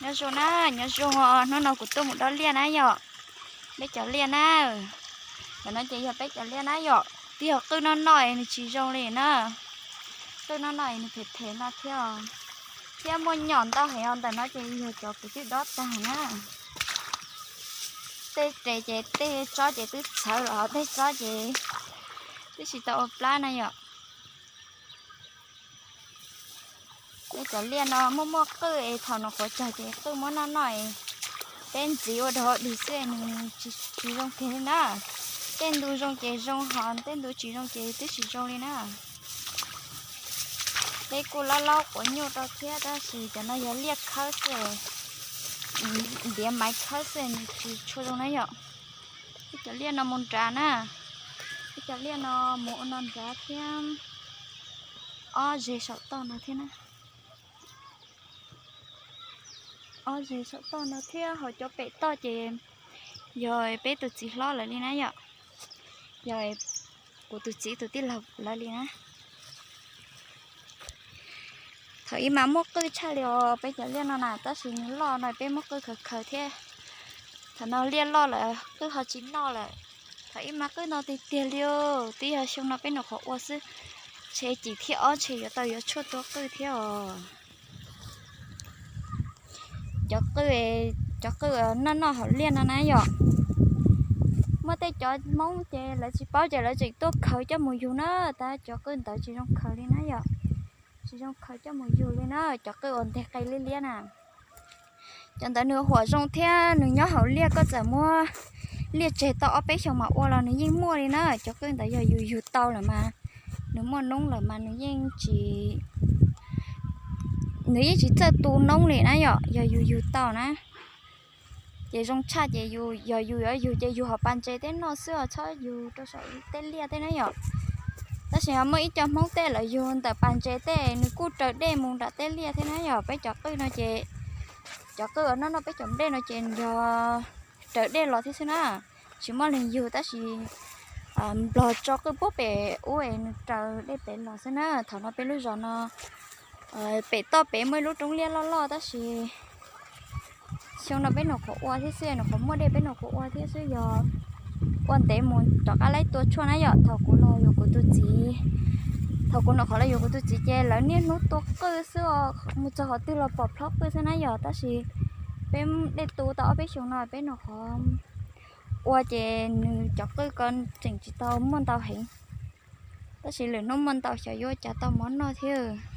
Nyob zoo na, nyob zoo os, hnub no kuv tuaj mus dob liaj na yom. Peb cov liaj na, ntawm no ces yog peb cov liaj na yom. Twb yog qwj noj noj es nws tsis zoo li na. Qwj noj noj es nws phem phem no thiab, thiab muaj nyom ntau heev os. Ntawm no ces yog cov kuv twb dob tag na. Tej res ces tej tsob ces twb txhawv los tej tsob ces twb tsis tau ua plab na yom. Peb cov liaj no muaj muaj qwj es thaum nws qhuav cog ces qwj muab noj noj es peb ntxiv ua dog dig xwb nws tsis zoo kiag li na. Tej ntu zoo ces zoo hos tej ntu tsis zoo ces twb tsis zoo li na. Peb kuj laub laub quav nyuj rau thiab tab sis cov no yog liaj khawb xwb, ntiav maiv khawb xwb nws tsis tshua zoo na yom. Peb cov liaj no mus nrad na, peb cov liaj no mus ua no nrad thiab. Ob zeg saum toj no thiab na, ob zeg saum toj no thiab ho cov pem toj ces yog peb tus txiv hlob lawv li na yom, yog kuv tus txiv tus tij laug lawv li na. Thaum ub mas muaj qwj tshaj li os peb cov liaj no na, tab sis nws loj no peb muab qwj khaws khaws thiab. Thaum no liaj loj lawm qwj ho tsis noj lawm. Thaum ub mas qwj no tiag tiag li os, twb yog xyoo no peb nyuam qhuav ua xwb, ntshe cim thib ob ntshe yuav tau yuav tshuaj tua qwj thiab os. Cov qwj, cov qwj noj noj hauv liaj no na yom. Muaj tej cov Hmoob ces lawv tsis paub ces lawv tseem tuaj khaws coj mus yug na, tab cov qwj ntawd tsis zoo khaws li na yom. Tsis zoo khaws coj mus yug li na, cov qwj uas nteg qe liab liab na. Cov ntawd nws huam zoo thiab nws nyob hauv liaj, koj txawm muab liaj tseg tau ob peb xyoos mas ua los nws yeej muaj li na. Cov qwj ntawd yog yus yug tau lawm mas, nws muaj noob lawm mas nws yeej tsis, nws yeej tsis txawj tu noob li na yom, yog yus yug tau na. Ces zoo tshaj ces yus, yog yus yuav yug ces yug hauv pas ntses tej noj xwb os, txhob yug rau saum tej liaj tej na yom. Tab sis ho muaj ib co Hmoob tej lawv yug ntawm pas ntses tej nws kuj raws dej mus nram tej liaj thiab na yom. Peb cov qwj no ces, cov qwj uas noj noj peb cov nplej no ces yog raws dej los thiab xwb na, tsis muaj leej yug tab sis nplog tso qwj puag pem ub es nws raws dej pem los xwb na. Thaum no peb lub zos no pem toj pem muaj ib lub roob liaj loj loj tab sis xyoo no peb nyuam qhuav ua thiab xwb, nyuam qhuav muaj dej peb nyuam qhuav ua thiab xwb, yog ua ntev mus rov qab laib tua tshuaj na yom. Thaum kuv los yuav kuv tus txiv, thaum kuv nyuam qhuav los yuav kuv tus txiv ces lawv niaj hnub tua qwj xwb os, mus txog qhov twg los pom plhob qwj xwb na yom. Tab sis peb dej tu tau ob peb xyoos no peb nyuam qhuav ua ces nws cov qwj ko tseem tsis tau muaj ntau heev, tab sis lwm hnub muaj ntau xyov yuav ua cas tau mov noj thiab.